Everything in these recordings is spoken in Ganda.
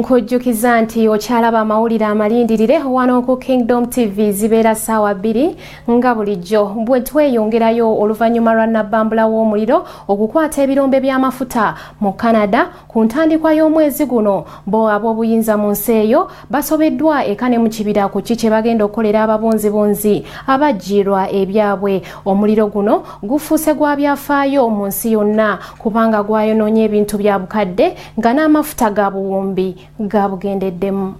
Nkujjukiza nti okyalaba amawulire amalindirire wano ku Kingdom TV. Zibeera ssaawa 2 nga bulijjo. Bwe tweyongerayo, oluvannyuma lwa nabbambula w'omuliro okukwata ebirombe by'amafuta mu Canada ku ntandikwa y'omwezi guno, bo ab'obuyinza mu nsi eyo basobeddwa eka ne mu kibira ku ki kye bagenda okukolera ababunzibunzi abajjiirwa ebyabwe. Omuliro guno gufuuse gwa byafaayo mu nsi yonna kubanga gwayonoonye ebintu bya bukadde nga n'amafuta ga buwumbi gabugendeddemu.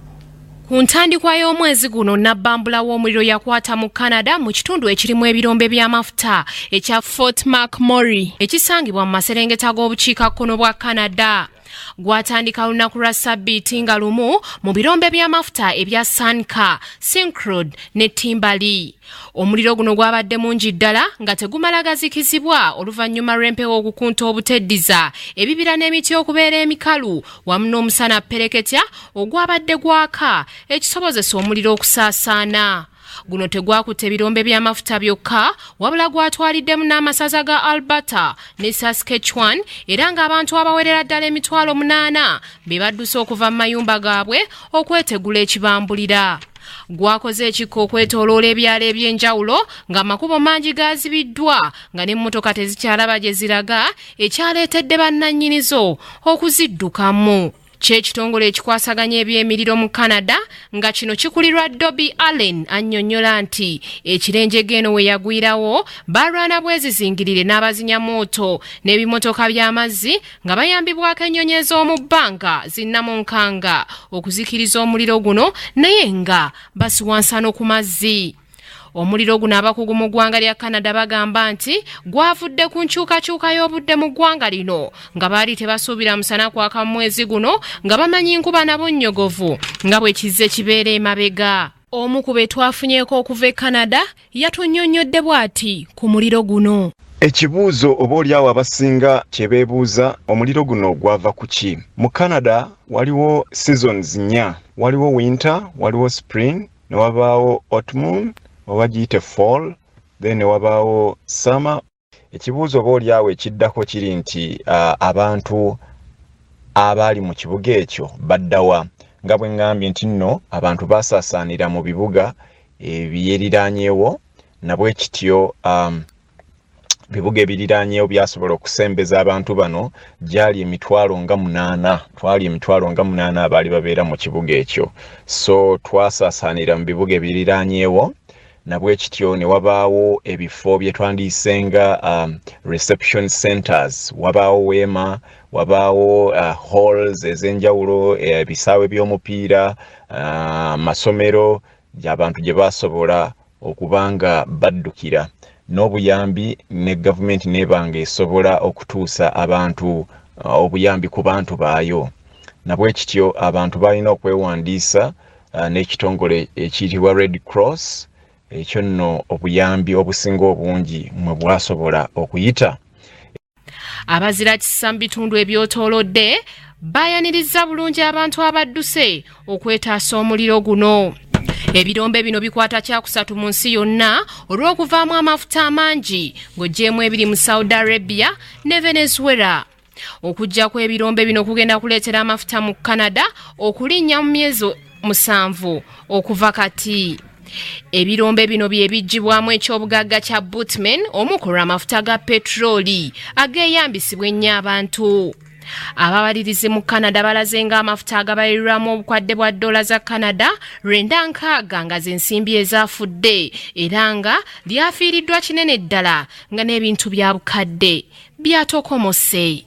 Ku ntandikwa y'omwezi guno, nabbambula w'omuliro yakwata mu Canada mu kitundu ekirimu ebirombe by'amafuta ekya Fort McMurray ekisangibwa mu maserengeta g'obukiikakkono bwa Canada. Gwatandika lunaku lwa Sabbiiti nga lumu mu birombe by'amafuta ebya Sanka, Syncrude ne Timberlea. Omuliro guno gwabadde mungi ddala nga tegumala gazikizibwa oluvannyuma lw'empewo okukunta obuteddiza ebibira n'emiti okubeera emikalu wamu n'omusana ppereketya ogwabadde gwaka, ekisobozesa omuliro okusaasaana. Guno tegwakutte ebirombe by'amafuta byokka, wabula gwatwaliddemu n'amasaza ga Alberta ne Saskatchewan, era ng'abantu abawerera ddala 800,000 be badduse okuva mu mayumba gaabwe okwetegula ekibambulira. Gwakoze ekikka okwetooloola ebyalo eby'enjawulo, ng'amakubo mangi gazibiddwa, nga n'emmotoka tezikyalaba gye ziraga, ekyaleetedde bannannyinizo okuziddukamu. Kyekitongole ekikwasaganya ebyemiriro mu Canada, nga kino kikulirwa Dobie Allen, annyonnyola nti ekirenjega eno we yagwirawo balwana bwezizingirire n'abazinyamwoto n'ebimotoka by'amazzi nga bayambibwako ennyonyi ez'omu bbanga zinnamunkanga okuzikiriza omuliro guno, naye nga basiwa nsano ku mazzi. Omuliro guno abakugu mu ggwanga lya Canada bagamba nti gwavudde ku nkyukakyuka y'obudde mu ggwanga lino, nga baali tebasuubira musana kwaka mu mwezi guno nga bamanyi nkuba na bunnyogovu nga bwe kizze kibeera emabega. Omu ku be twafunyeeko okuva e Canada yatunnyonnyodde bw'ati ku muliro guno. Ekibuuzo oba oliawo abasinga kye beebuuza, omuliro guno gwava ku ki? Mu Canada waliwo seasons nnya. Waliwo winter, waliwo spring, ne wabaawo autumn oba giyite fall, then ne wabaawo summer. Ekibuuzo oba oliawo ekiddako kiri nti abantu abaali mu kibuga ekyo baddawa? Nga bwe ŋŋambye nti nno abantu baasaasaanira mu bibuga ebyeriraanyewo, nabwe kityo bibuga ebiriraanyewo byasobola okusembeza abantu bano. Gyali 80,000, twali 80,000 abaali babeera mu kibuga ekyo. So twasaasaanira mu bibuga ebiriraanyewo, nabwe kityo ne wabaawo ebifo bye twandiyisenga reception centers, wabaawo weema, wabaawo halls ez'enjawulo, ebisaawe by'omupiira, amasomero abantu gye basobola okuba nga baddukira n'obuyambi, ne gavumenti nebanga esobola okutuusa abantu obuyambi ku bantu baayo. Nabwe kityo abantu balina okwewandiisa n'ekitongole ekiyitibwa Red Cross. Ekyo nno obuyambi obusinga obungi mwe bwasobola okuyita. Abazira kisa mu bitundu ebyetoolodde bayaniriza bulungi abantu abadduse okwetaasa omuliro guno. Ebirombe bino bikwata kyakusatu mu nsi yonna olw'okuvaamu amafuta amangi, ng'oggyeemu ebiri mu Saudi Arabia ne Venezuela. Okujja kw'ebirombe bino kugenda kuleetera amafuta mu Canada okulinnya mu myezi 7 okuva kati. Ebirombe bino bye biggibwamu ekyobugagga kya bitumen omukolwa amafuta ga petulooli ageeyambisibwa ennyo abantu. Ababalirizi mu Canada balaze ng'amafuta agabalirwamu obukadde bwa ddoola za Canada 960 nga z'ensimbi ezaafudde, era nga lyafiiriddwa kinene ddala, nga n'ebintu bya bukadde byatokomose.